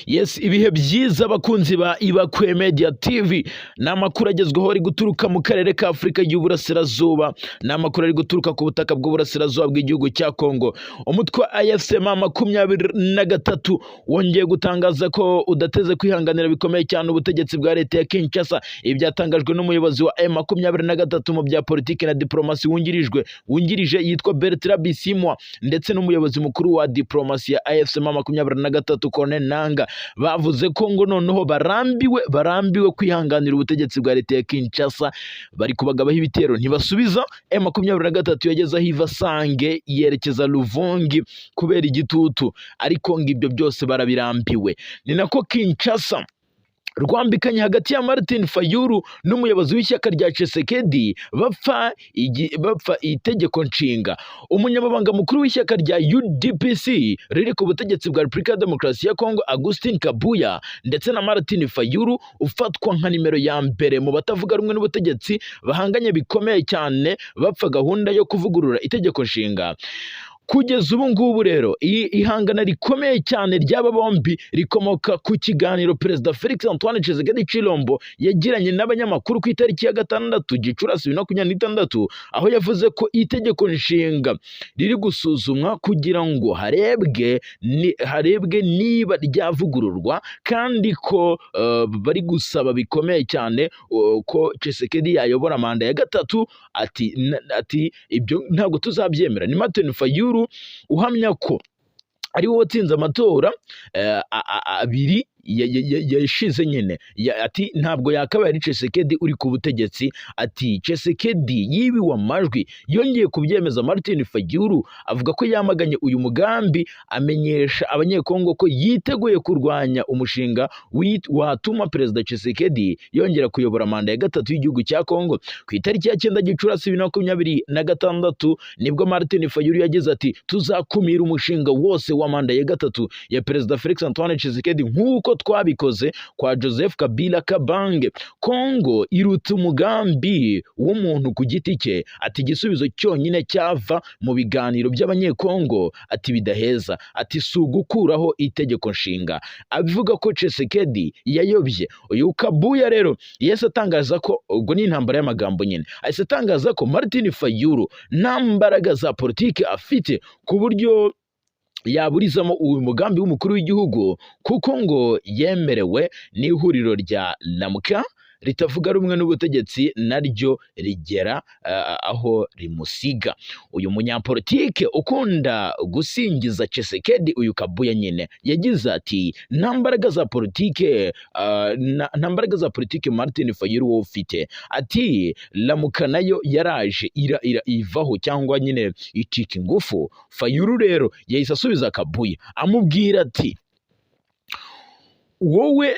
Yes, ibihe byiza abakunzi ba Ibakwe Media TV. Ni amakuru agezweho ari guturuka mu karere ka Afurika y'Uburasirazuba, ni amakuru ari guturuka ku butaka bw'Uburasirazuba bw'igihugu cya Kongo. Umutwe wa AFC M23 wongeye gutangaza ko udateze kwihanganira bikomeye cyane ubutegetsi bwa leta ya Kinshasa. Ibi byatangajwe n'umuyobozi wa M23 mu bya politiki na diplomasi wungirije yitwa Bertrand Bisimwa, ndetse n'umuyobozi mukuru wa diplomasi ya AFC M23, Corneille Nanga. Bavuze ko ngo noneho barambiwe kwihanganira ubutegetsi bwa leta ya Kinshasa. Bari kubagabaho ibitero ntibasubiza. M23 yageze aho iva Sange yerekeza Luvungi kubera igitutu, ariko ngo ibyo byose barabirambiwe. Ni nako Kinshasa rwambikanye hagati ya Martin Fayulu n'umuyobozi w'ishyaka rya Tshisekedi bapfa itegeko nshinga. Umunyamabanga mukuru w'ishyaka rya UDPS riri ku butegetsi bwa Repubulika ya Demokarasi ya Kongo, Augustin Kabuya, ndetse na Martin Fayulu ufatwa nka nimero ya mbere mu batavuga rumwe n'ubutegetsi, bahanganye bikomeye cyane bapfa gahunda yo kuvugurura itegeko nshinga. Kugeza ubu ngubu rero, iyi ihangana rikomeye cyane ry'aba bombi rikomoka ku kiganiro Perezida Felix Antoine Tshisekedi Tshilombo yagiranye n'abanyamakuru ku itariki ya 6 Gicurasi 2026, aho yavuze ko itegeko nshinga riri gusuzumwa kugira ngo harebwe niba ryavugururwa, kandi ko bari gusaba bikomeye cyane ko Tshisekedi yayobora manda ya gatatu. Ati ibyo ntabwo tuzabyemera. Ni Martin Fayulu uhamya ko ari we watsinze amatora abiri yashize nyine. Ati ntabwo yakabaye ari Tshisekedi uri ku butegetsi. Ati Tshisekedi yibiwe amajwi. Yongeye kubyemeza Martin Fayulu avuga ko yamaganye uyu mugambi, amenyesha Abanyekongo ko yiteguye kurwanya umushinga watuma Perezida Tshisekedi yongera kuyobora manda ya gatatu y'igihugu cya Kongo. Ku itariki ya 9 Gicurasi 2026 nibwo Martin Fayulu yagize ati: "Tuzakumira umushinga wose wa manda ya gatatu ya Perezida Felix Antoine Tshisekedi nk'uko twabikoze kwa Joseph Kabila Kabange. Kongo iruta umugambi w'umuntu ku giti cye." Ati igisubizo cyonyine cyava mu biganiro by'Abanyekongo, ati bidaheza, ati si ugukuraho itegeko nshinga, avuga ko Tshisekedi yayobye. Uyu Kabuya rero yahise atangaza ko ubwo ni intambara y'amagambo nyine, ahise atangaza ko Martin Fayulu nta mbaraga za politiki afite ku buryo yaburizamo uyu mugambi w'umukuru w'igihugu, kuko ngo yemerewe n'ihuriro rya Lamuka ritavuga rumwe n'ubutegetsi, naryo rigera aho rimusiga. Uyu munyapolitike ukunda gusingiza Tshisekedi, uyu Kabuya nyine, yagize ati: "Nta mbaraga za politike Martin Fayulu wowe ufite." Ati Lamuka nayo yaraje ivaho cyangwa nyine icika ingufu. Fayulu rero yahise asubiza Kabuya amubwira ati wowe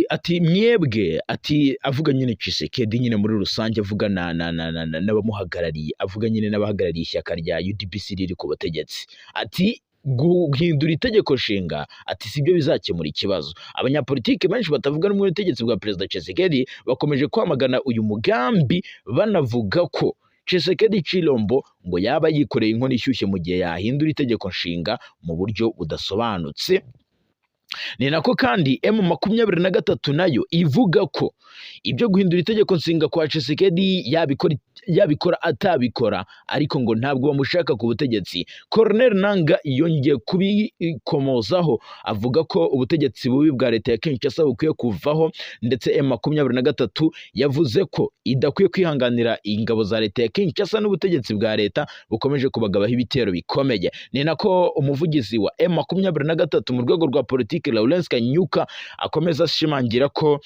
ati mwebwe, ati avuga nyine Tshisekedi nyine muri rusange, avuga na na na na na- n'abamuhagarariye, avuga nyine n'abahagarariye ishyaka rya UDPS riri ku butegetsi, ati guhindura itegeko nshinga, ati sibyo bizakemura ikibazo. Abanyapolitike benshi batavuga rumwe n'ubutegetsi bwa Perezida Tshisekedi bakomeje kwamagana uyu mugambi, banavuga ko Tshisekedi Tshilombo ngo yaba yikoreye inkono ishyushye mu gihe yahindura itegeko nshinga mu buryo budasobanutse. Ni nako kandi M23 nayo ivuga ko ibyo guhindura itegeko nshinga kwa Tshisekedi yabikora atabikora, ariko ngo ntabwo bamushaka ku butegetsi. Corneille Nanga yongeye kubikomozaho, avuga ko ubutegetsi bubi bwa leta ya Kinshasa bukwiye kuvaho, ndetse M23 yavuze ko idakwiye kwihanganira ingabo za leta ya Kinshasa n'ubutegetsi bwa leta bukomeje kubagabaho ibitero bikomeye. Ni nako umuvugizi wa M23 mu rwego rwa politiki, Lawrence Kanyuka, akomeza ashimangira ko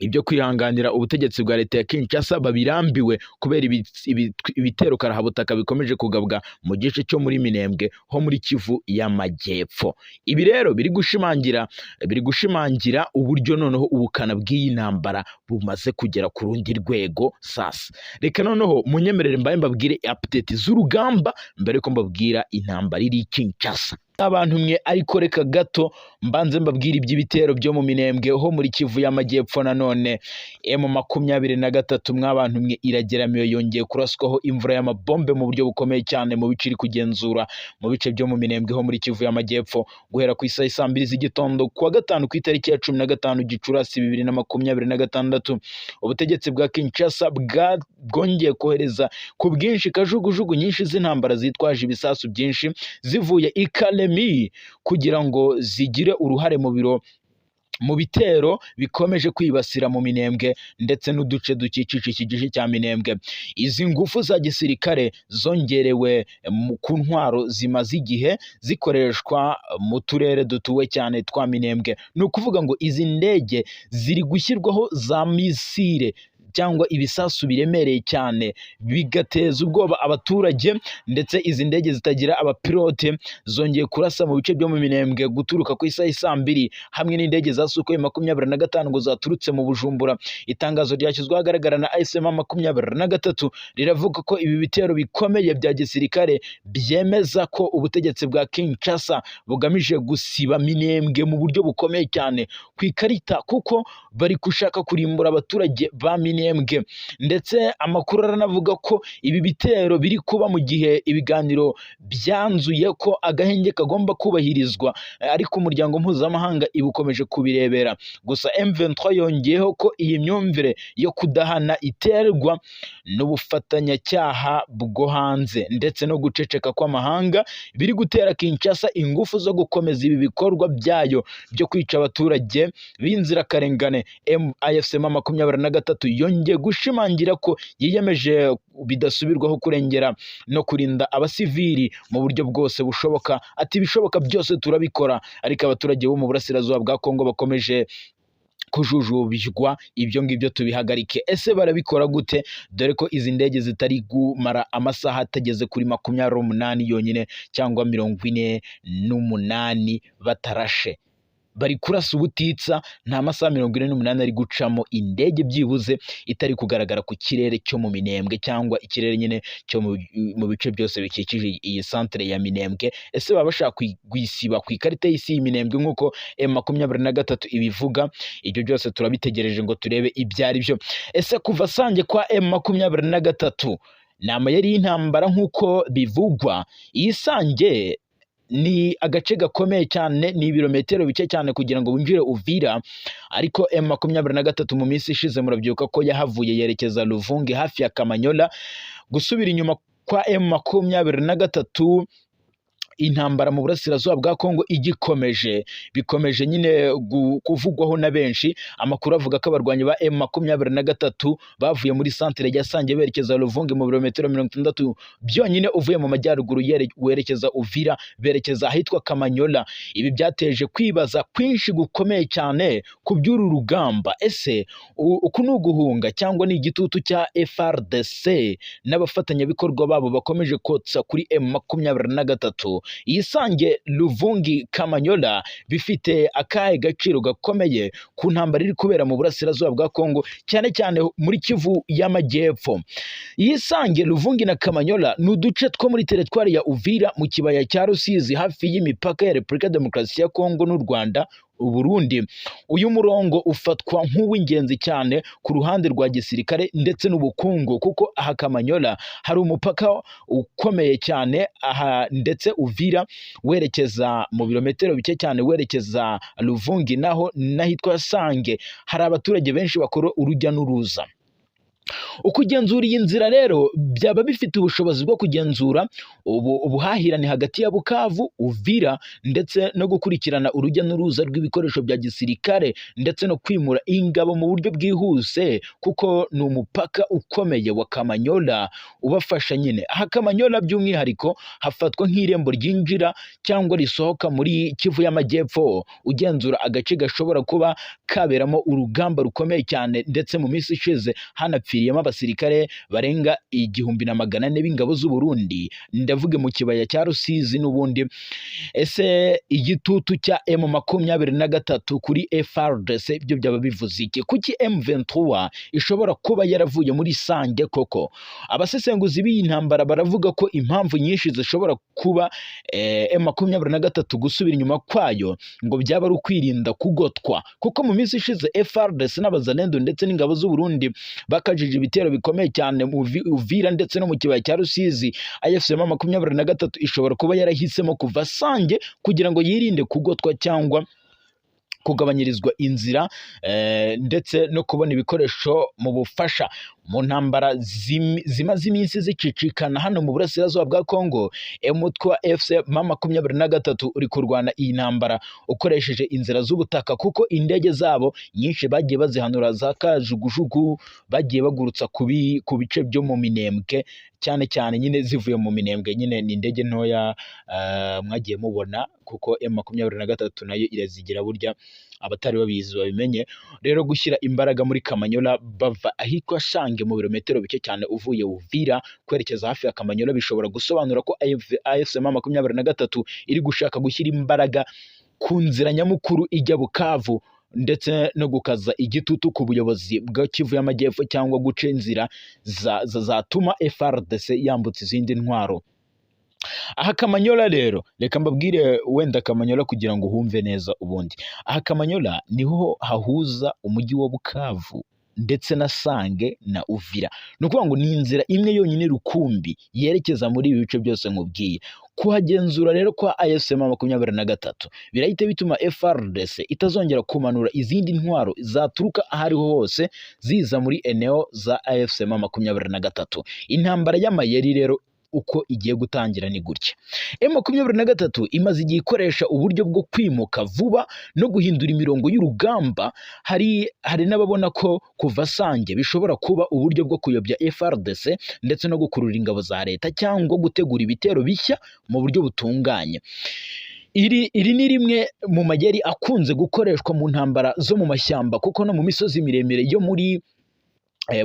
ibyo kwihanganira ubutegetsi bwa leta ya Kinshasa babirambiwe kubera ibitero karahabutaka bikomeje kugabwa mu gice cyo muri Minembwe ho muri Kivu y'Amajyepfo. Ibi rero biri gushimangira uburyo noneho ubukana bw'iyi ntambara bumaze kugera ku rundi rwego. Sasa reka noneho munyemerere mbaye mbabwire update z'urugamba mbere yuko mbabwira intambara iri Kinshasa. Abantu mwe, ariko reka gato mbanze mbabwire iby'ibitero byo mu Minembwe ho muri Kivu y'Amajyepfo. Nanone M23, mw'abantu mwe, irageramiwe, yongeye kuraswaho imvura y'amabombe mu buryo bukomeye cyane mu bice iri kugenzura, mu bice byo mu Minembwe ho muri Kivu y'Amajyepfo, guhera ku isaha saa mbiri z'igitondo kuwa gatanu ku itariki ya 15 Gicurasi 2026. Ubutegetsi bwa Kinshasa bwongeye kohereza ku bwinshi kajugujugu nyinshi z'intambara zitwaje ibisasu byinshi zivuye i Kalemi kugira ngo zigire uruhare mu bitero bikomeje kwibasira mu Minembwe ndetse n'uduce dukikije iki gice cya Minembwe. Izi ngufu za gisirikare zongerewe ku ntwaro zimaze igihe zikoreshwa mu turere dutuwe cyane twa Minembwe. Ni ukuvuga ngo izi ndege ziri gushyirwaho za misile cyangwa ibisasu biremereye cyane, bigateza ubwoba abaturage. Ndetse izi ndege zitagira abapilote zongeye kurasa mu bice byo mu Minembwe guturuka ku isaha saa mbiri, hamwe n'indege za Sukhoi 25 ngo zaturutse mu Bujumbura. Itangazo ryashyizweho ahagaragara na AFC M23 riravuga ko ibi bitero bikomeye bya gisirikare byemeza ko ubutegetsi bwa Kinshasa bugamije gusiba Minembwe mu buryo bukomeye cyane ku ikarita, kuko bari gushaka kurimbura abaturage ba Minembwe. Ndetse amakuru aranavuga ko ibi bitero biri kuba mu gihe ibiganiro byanzuye ko agahenge kagomba kubahirizwa, ariko umuryango mpuzamahanga ibukomeje kubirebera. Gusa M23 yongeyeho ko iyi myumvire yo kudahana iterwa n'ubufatanyacyaha bwo hanze ndetse no guceceka kw'amahanga biri gutera Kinshasa ingufu zo gukomeza ibi bikorwa byayo byo kwica abaturage b'inzirakarengane. AFC M23 yongeye gushimangira ko yiyemeje bidasubirwaho kurengera no kurinda abasivili mu buryo bwose bushoboka. Ati: "Ibishoboka byose turabikora," ariko abaturage bo mu burasirazuba bwa Kongo bakomeje kujujubirwa. Ibyo ngibyo tubihagarike. Ese barabikora gute, dore ko izi ndege zitari kumara amasaha atageze kuri 28 yonyine cyangwa 48 batarashe? Bari kurasa ubutitsa, nta masaha 48 ari gucamo indege byibuze itari kugaragara ku kirere cyo mu Minembwe cyangwa ikirere nyine cyo mu bice byose bikikije iyi santere ya Minembwe. Ese baba bashaka kuyisiba ku ikarita y'isi y'Iminembwe nk'uko M23 ibivuga? Ibyo byose turabitegereje ngo turebe ibyo ari byo. Ese kuva Sange kwa M23 ni amayeri y'intambara nk'uko bivugwa? Iyi Sange ni agace gakomeye cyane, ni ibirometero bike cyane kugira ngo winjire Uvira, ariko M23 mu minsi ishize murabyibuka ko yahavuye yerekeza Luvungi hafi ya Kamanyola. Gusubira inyuma kwa M23, intambara mu burasirazuba bwa Kongo igikomeje, bikomeje nyine kuvugwaho na benshi. Amakuru avuga ko abarwanyi ba M23 bavuye muri santere ya Sange berekeza Luvungi, mu birometero 60 byonyine uvuye mu majyaruguru werekeza Uvira, berekeza ahitwa Kamanyola. Ibi byateje kwibaza kwinshi gukomeye cyane ku by'uru rugamba. Ese uku ni uguhunga cyangwa ni igitutu cya FARDC n'abafatanyabikorwa babo bakomeje kotsa kuri M23? Iyi Sange, Luvungi, Kamanyola bifite akahe gaciro gakomeye ku ntambara iri kubera mu burasirazuba bwa Kongo, cyane cyane muri Kivu y'Amajyepfo? Iyi Sange, Luvungi na Kamanyola ni uduce two muri teritwari ya Uvira mu kibaya cya Rusizi, hafi y'imipaka ya Repubulika ya Demokarasi ya Kongo n'u Rwanda, Uburundi. Uyu murongo ufatwa nk'uw'ingenzi cyane ku ruhande rwa gisirikare ndetse n'ubukungu, kuko aha Kamanyola hari umupaka ukomeye cyane aha, ndetse Uvira werekeza mu birometero bike cyane werekeza Luvungi, naho n'ahitwa Sange hari abaturage benshi bakora urujya n'uruza. Ukugenzura iyi nzira rero byaba bifite ubushobozi bwo kugenzura ubuhahirane hagati ya Bukavu, Uvira, ndetse no gukurikirana urujya n'uruza rw'ibikoresho bya gisirikare, ndetse no kwimura ingabo mu buryo bwihuse, kuko ni umupaka ukomeye wa Kamanyola ubafasha nyine. Aha Kamanyola by'umwihariko hafatwa nk'irembo ryinjira cyangwa risohoka muri Kivu y'Amajyepfo, ugenzura agace gashobora kuba kaberamo urugamba rukomeye cyane, ndetse mu minsi ishize hanapfiriyemo hapfiriyemo abasirikare barenga 1400 b'ingabo z'u Burundi, ndavuga mu kibaya cya Rusizi n'ubundi. Ese igitutu cya M23 kuri FARDC byo byaba bivuze iki? Kuki M23 ishobora kuba yaravuye muri Sange koko? Abasesenguzi b'iyi ntambara baravuga ko impamvu nyinshi zishobora kuba M23 gusubira inyuma kwayo ngo byaba ari ukwirinda kugotwa, kuko mu minsi ishize FARDC n'Abazalendo ndetse n'ingabo z'u Burundi bakajije ibitero bikomeye cyane mu Uvira ndetse no mu kibaya cya Rusizi. AFC M23 ishobora kuba yarahisemo kuva Sange kugira ngo yirinde kugotwa cyangwa kugabanyirizwa inzira ndetse no kubona ibikoresho mu bufasha mu ntambara zimaze iminsi zicicikana hano mu burasirazuba bwa Congo. Umutwe wa AFC M23 uri kurwana iyi ntambara ukoresheje inzira z'ubutaka, kuko indege zabo nyinshi bagiye bazihanura, za kajugujugu bagiye bagurutsa ku bice byo mu Minembwe, cyane cyane nyine zivuye mu Minembwe. Nyine ni indege ntoya mwagiye mubona, kuko M23 nayo irazigira burya, abatari babizi babimenye. Rero gushyira imbaraga muri Kamanyola bava ahitwa Shange, mu birometero bike cyane uvuye Uvira kwerekeza hafi ya Kamanyola, bishobora gusobanura ko AFC M23 iri gushaka gushyira imbaraga ku nzira nyamukuru ijya Bukavu, ndetse no gukaza igitutu ku buyobozi bwa Kivu y'Amajyepfo, cyangwa guca inzira zatuma FARDC yambutsa izindi ntwaro. Aha Kamanyola rero, reka mbabwire wenda Kamanyola kugira ngo uhumve neza ubundi. Aha Kamanyola niho hahuza umujyi wa Bukavu ndetse na Sange na Uvira. Ni ukuvuga ngo ni inzira imwe yonyine rukumbi yerekeza muri ibi bice byose nkubwiye. Kuhagenzura rero kwa AFC M23 birahita bituma FARDC itazongera kumanura izindi ntwaro zaturuka aho ariho hose ziza muri eneo za AFC M23. Intambara y'amayeri rero uko igiye gutangira ni gutya: M23 imaze igihe ikoresha uburyo bwo kwimuka vuba no guhindura imirongo y'urugamba. Hari n'ababona ko kuva Sange bishobora kuba uburyo bwo kuyobya FARDC ndetse no gukurura ingabo za leta, cyangwa gutegura ibitero bishya mu buryo butunganye. Iri ni rimwe mu mayeri akunze gukoreshwa mu ntambara zo mu mashyamba, kuko no mu misozi miremire yo muri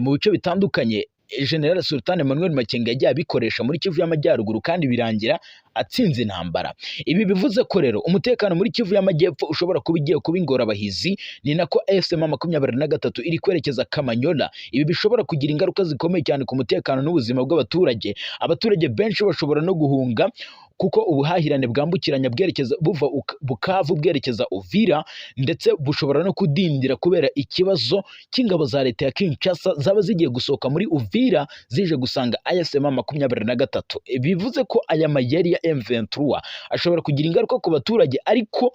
mu bice bitandukanye General Sultan Emmanuel Makenga yagiye abikoresha muri Kivu y'Amajyaruguru, kandi birangira atsinze intambara. Ibi bivuze ko rero umutekano muri Kivu y'Amajyepfo ushobora kuba ugiye kuba ingorabahizi. Ni nako AFC M23 iri kwerekeza Kamanyola. Ibi bishobora kugira ingaruka zikomeye cyane ku mutekano n'ubuzima bw'abaturage. Abaturage benshi bashobora no guhunga, kuko ubuhahirane bwambukiranya bwerekeza buva Bukavu bwerekeza Uvira ndetse bushobora no kudindira kubera ikibazo cy'ingabo za leta ya Kinshasa zaba zigiye gusohoka muri Uvira zije gusanga AFC M23. Bivuze ko aya mayeri ya M23 ashobora kugira ingaruka ku baturage, ariko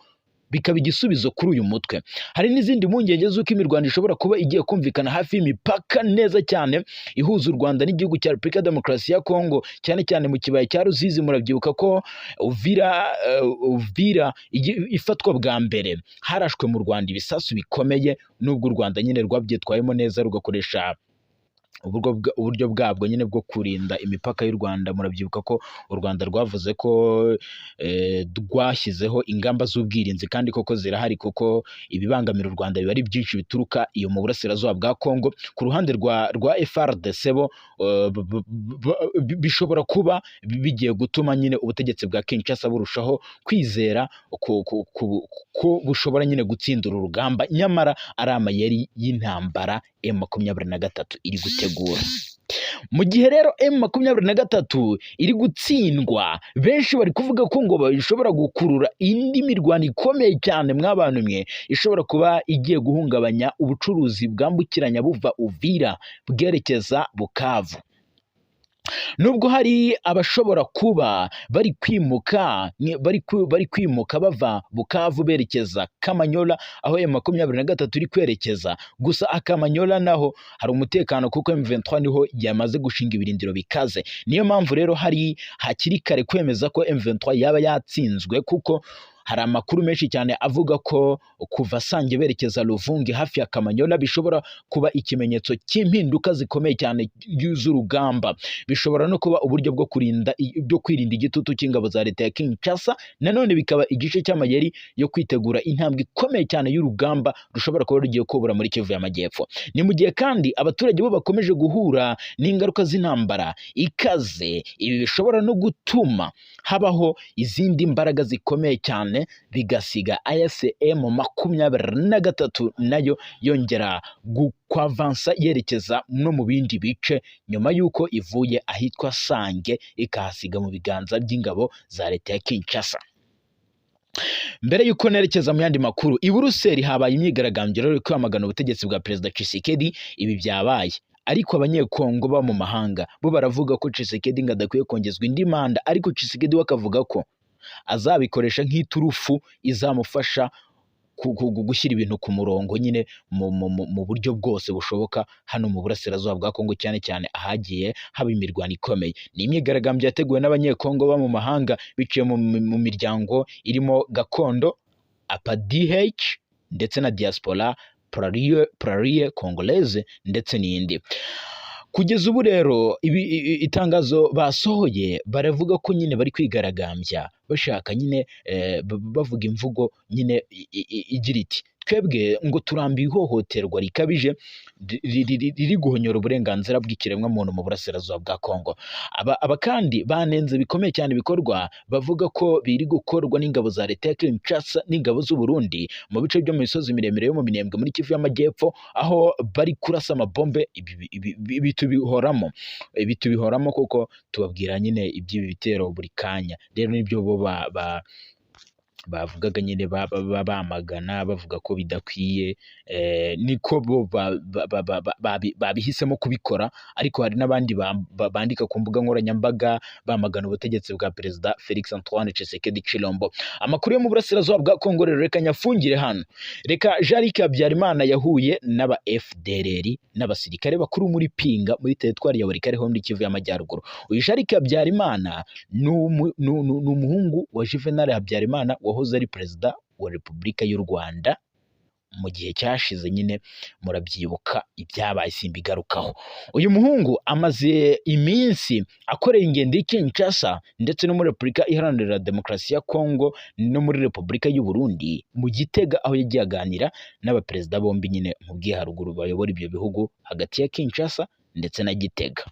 bikaba igisubizo kuri uyu mutwe. Hari n'izindi mpungenge z'uko imirwano ishobora kuba igiye kumvikana hafi y'imipaka neza cyane ihuza u Rwanda n'igihugu cya Repubulika ya Demokarasi ya Kongo, cyane cyane mu kibaya cya Rusizi. Murabyibuka ko Uvira ifatwa bwa mbere harashwe mu Rwanda ibisasu bikomeye, nubwo u Rwanda nyine rwabyitwayemo neza, rugakoresha uburyo bwabwo nyine bwo kurinda imipaka y'u Rwanda. Murabyibuka ko u Rwanda rwavuze ko rwashyizeho ingamba z'ubwirinzi, kandi koko zirahari, kuko ibibangamira u Rwanda biba ari byinshi bituruka iyo mu burasirazuba bwa Kongo. Ku ruhande rwa FARDC bo bishobora kuba bigiye gutuma nyine ubutegetsi bwa Kinshasa burushaho kwizera ko bushobora nyine gutsinda uru rugamba, nyamara ari amayeri y'intambara M23 iri gutegura. Mu gihe rero M23 iri gutsindwa, benshi bari kuvuga ko ngo bishobora gukurura indi mirwano ikomeye cyane, mw'abantu mwe, ishobora kuba igiye guhungabanya ubucuruzi bwambukiranya buva Uvira bwerekeza Bukavu. Nubwo hari abashobora kuba bari kwimuka bava Bukavu berekeza Kamanyola, aho M23 iri kwerekeza, gusa Akamanyola naho hari umutekano, kuko M23 niho yamaze gushinga ibirindiro bikaze. Niyo mpamvu rero hari hakiri kare kwemeza ko M23 yaba yatsinzwe, kuko Hari amakuru menshi cyane avuga ko kuva Sange berekeza Luvungi hafi ya Kamanyola bishobora kuba ikimenyetso cy'impinduka zikomeye cyane z'urugamba. Bishobora no kuba uburyo bwo kurinda, byo kwirinda igitutu cy'ingabo za leta ya Kinshasa. Nanone bikaba igice cy'amayeri yo kwitegura intambwe ikomeye cyane y'urugamba rushobora kuba rugiye kubura muri Kivu y'Amajyepfo. Ni mu gihe kandi abaturage bo bakomeje guhura n'ingaruka z'intambara ikaze. Ibi bishobora no gutuma habaho izindi mbaraga zikomeye cyane, bigasiga AFC M23 nayo yongera kwavansa yerekeza no mu bindi bice, nyuma y'uko ivuye ahitwa Sange ikahasiga mu biganza by'ingabo za leta ya Kinshasa. Mbere y'uko nerekeza mu yandi makuru, i Buruseli habaye imyigaragambyo rero yo kwamagana ubutegetsi bwa Perezida Tshisekedi. Ibi byabaye ariko Abanyekongo bo mu mahanga bo baravuga ko Tshisekedi ngo adakwiye kongezwa indi manda, ariko Tshisekedi we akavuga ko azabikoresha nk'iturufu izamufasha gushyira ibintu ku murongo nyine mu buryo bwose bushoboka hano mu burasirazuba bwa Kongo, cyane cyane ahagiye haba imirwano ikomeye. Ni imyigaragambyo yateguwe n'Abanyekongo bo mu mahanga biciye mu miryango irimo Gakondo, APADH ndetse na Diaspora Plurielle Congolaise ndetse n'indi. Kugeza ubu rero itangazo basohoye baravuga ko nyine bari kwigaragambya bashaka nyine bavuga imvugo nyine igira iti: "Twebwe ngo turambiwe ihohoterwa rikabije riri guhonyora uburenganzira bw'ikiremwamuntu mu burasirazuba bwa Kongo." Aba kandi banenze bikomeye cyane ibikorwa bavuga ko biri gukorwa n'ingabo za leta ya Kinshasa n'ingabo z'u Burundi mu bice byo mu misozi miremire yo mu Minembwe muri Kivu y'Amajyepfo, aho bari kurasa amabombe. Ibi tubihoramo kuko tubabwira nyine iby'ibi bitero buri kanya. Rero nibyo bo bavugaga nyine bamagana, bavuga ko bidakwiye. Niko bo babihisemo kubikora, ariko hari n'abandi bandika ku mbuga nkoranyambaga bamagana ubutegetsi bwa Perezida Felix Antoine Tshisekedi Tshilombo. Amakuru yo mu burasirazuba bwa Kongo rero reka nyafungire hano. Reka Jean-Luc Habyarimana yahuye n'aba FDLR n'abasirikare bakuru muri Pinga, muri teritwari ya Walikale ho muri Kivu y'Amajyaruguru. Uyu Jean-Luc Habyarimana ni umuhungu wa Juvenal Habyarimana wahoze ari perezida wa Repubulika y'u Rwanda mu gihe cyashize. Nyine murabyibuka ibyabaye, simbigarukaho. Uyu muhungu amaze iminsi akorera ingendo i Kinshasa ndetse no muri Repubulika Iharanira Demokarasi ya Kongo no muri Repubulika y'u Burundi, mu Gitega, aho yagiye aganira n'abaperezida bombi nyine mu bwiharuguru bayobora ibyo bihugu hagati ya Kinshasa ndetse na Gitega.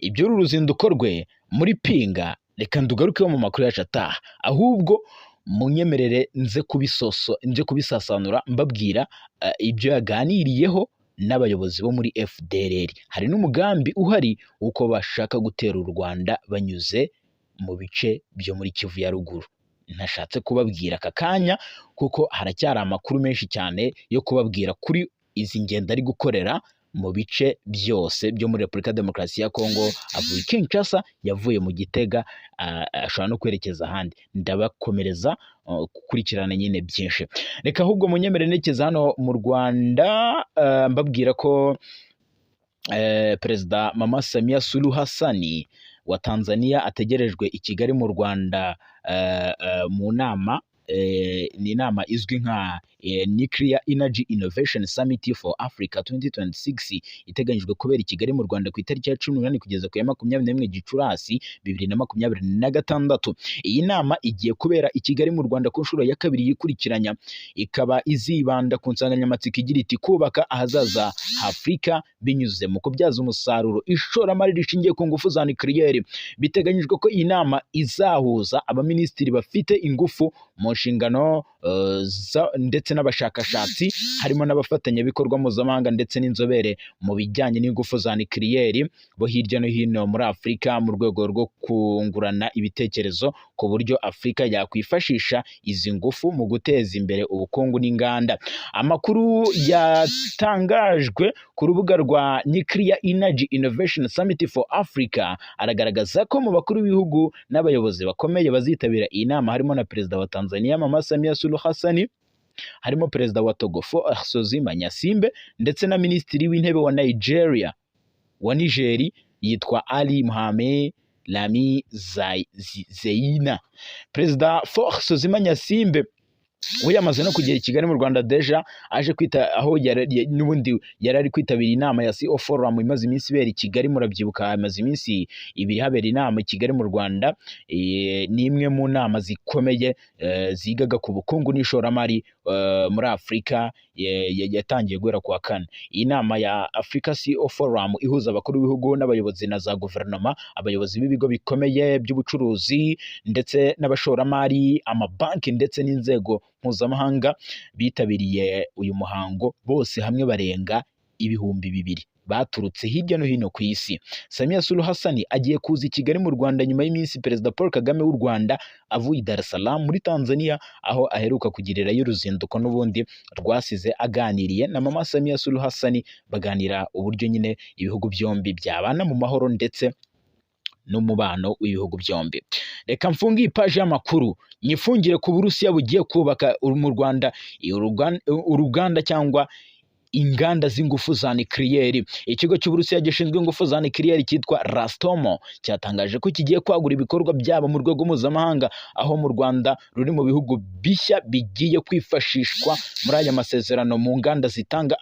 Iby'uru ruzinduko rwe muri Pinga reka ndugarukeho mu makuru yacu ataha, ahubwo munyemerere nze kubisoso, nze kubisasanura mbabwira ibyo yaganiriyeho n'abayobozi bo muri FDLR. Hari n'umugambi uhari w'uko bashaka gutera u Rwanda banyuze mu bice byo muri Kivu ya ruguru. Ntashatse kubabwira aka kanya kuko haracyari amakuru menshi cyane yo kubabwira kuri izi ngendo ari gukorera mu bice byose byo muri Repubulika ya Demokarasi ya Kongo. Avuye i Kinshasa, yavuye mu Gitega, ashobora no kwerekeza ahandi. Ndabakomereza gukurikirana nyine byinshi. Reka ahubwo munyemere nerekeza hano mu Rwanda, mbabwira ko Perezida Mama Samia Suluhu Hassan wa Tanzania ategerejwe i Kigali mu Rwanda mu nama, ni inama izwi nka Nuclear Energy Innovation Summit for Africa 2026, iteganyijwe kubera i Kigali mu Rwanda ku itariki ya 18 kugeza ku ya 21 Gicurasi 2026. Iyi nama igiye kubera i Kigali mu Rwanda ku nshuro ya kabiri yikurikiranya, ikaba izibanda ku nsanganyamatsiko igira iti: "Kubaka ahazaza h'Afurika binyuze mu kubyaza umusaruro ishoramari rishingiye ku ngufu za nucléaire." Biteganyijwe ko iyi nama izahuza abaminisitiri bafite ingufu mu nshingano ndetse n'abashakashatsi, harimo n'abafatanyabikorwa mpuzamahanga ndetse n'inzobere mu bijyanye n'ingufu za nucléaire bo hirya no hino muri Afurika, mu rwego rwo kungurana ibitekerezo ku buryo Afurika yakwifashisha izi ngufu mu guteza imbere ubukungu n'inganda. Amakuru yatangajwe ku rubuga rwa Nuclear Energy Innovation Summit for Africa aragaragaza ko mu bakuru b'ibihugu n'abayobozi bakomeye bazitabira iyi nama harimo na Perezida wa Tanzania Mama Samia Suluhu Hassan, harimo Perezida wa Togo Faure Essozimna Gnassingbé ndetse na Minisitiri w'Intebe wa Nigeria, wa Niger, yitwa Ali Mohamed. Lamine Zeine. Perezida Faure Essozimna Gnassingbé we yamaze no kugera i Kigali mu Rwanda déjà, aje kwita aho n'ubundi yari ari kwitabira inama ya CEO Forum imaze iminsi ibera i Kigali. Murabyibuka, imaze iminsi 2 habera inama i Kigali mu Rwanda. Ni imwe mu nama zikomeye zigaga ku bukungu n'ishoramari muri Afurika, yatangiye guhera kuwa kane. Iyi nama ya Africa CEO Forum ihuza abakuru b'ibihugu n'abayobozi na za guverinoma, abayobozi b'ibigo bikomeye by'ubucuruzi ndetse n'abashoramari, amabanki ndetse n'inzego mpuzamahanga. Bitabiriye uyu muhango bose hamwe barenga 2000 baturutse hirya no hino ku isi. Samia Suluhu Hassan agiye kuza i Kigali mu Rwanda nyuma y'iminsi Perezida Paul Kagame w'u Rwanda avuye i Dar es Salaam muri Tanzania, aho aheruka kugirirayo uruzinduko n'ubundi rwasize aganiriye na Mama Samia Suluhu Hassan, baganira uburyo nyine ibihugu byombi byabana mu mahoro ndetse n'umubano w'ibihugu byombi. Reka mfunge iyi paji y'amakuru, nyifungire ku Burusiya bugiye kubaka mu Rwanda uruganda cyangwa inganda z'ingufu za nikiriyeri. Ikigo cy'Uburusiya gishinzwe ingufu za nikiriyeri cyitwa Rosatom cyatangaje ko kigiye kwagura ibikorwa byabo mu rwego mpuzamahanga, aho mu Rwanda ruri mu bihugu bishya bigiye kwifashishwa muri aya masezerano mu nganda zitanga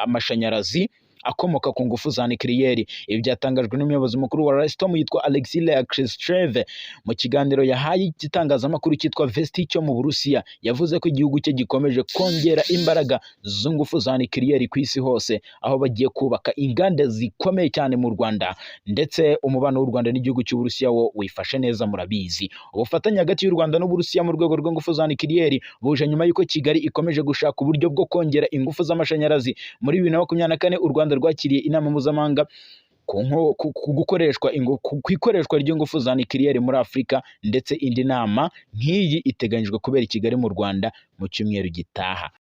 amashanyarazi akomoka ku ngufu za nikiriyeri. Ibi byatangajwe n'umuyobozi mukuru wa Rosatom yitwa Alexei Lekhchev mu kiganiro yahaye igitangazamakuru cyitwa Vesti cyo mu Burusiya. Yavuze ko igihugu cye gikomeje kongera imbaraga z'ingufu za nikiriyeri ku isi hose, aho bagiye kubaka inganda zikomeye cyane mu Rwanda. Ndetse umubano w'u Rwanda n'igihugu cy'Uburusiya wo wifashe neza, murabizi. Ubufatanye hagati y'u Rwanda n'Uburusiya mu rwego rw'ingufu za nikiriyeri buje nyuma y'uko Kigali ikomeje gushaka uburyo bwo kongera ingufu z'amashanyarazi. Muri 2024 u Rwanda rwakiriye inama mpuzamahanga ku ikoreshwa ry'ingufu za nikiriyeri muri Afurika, ndetse indi nama nk'iyi iteganyijwe kubera i Kigali mu Rwanda mu cyumweru gitaha.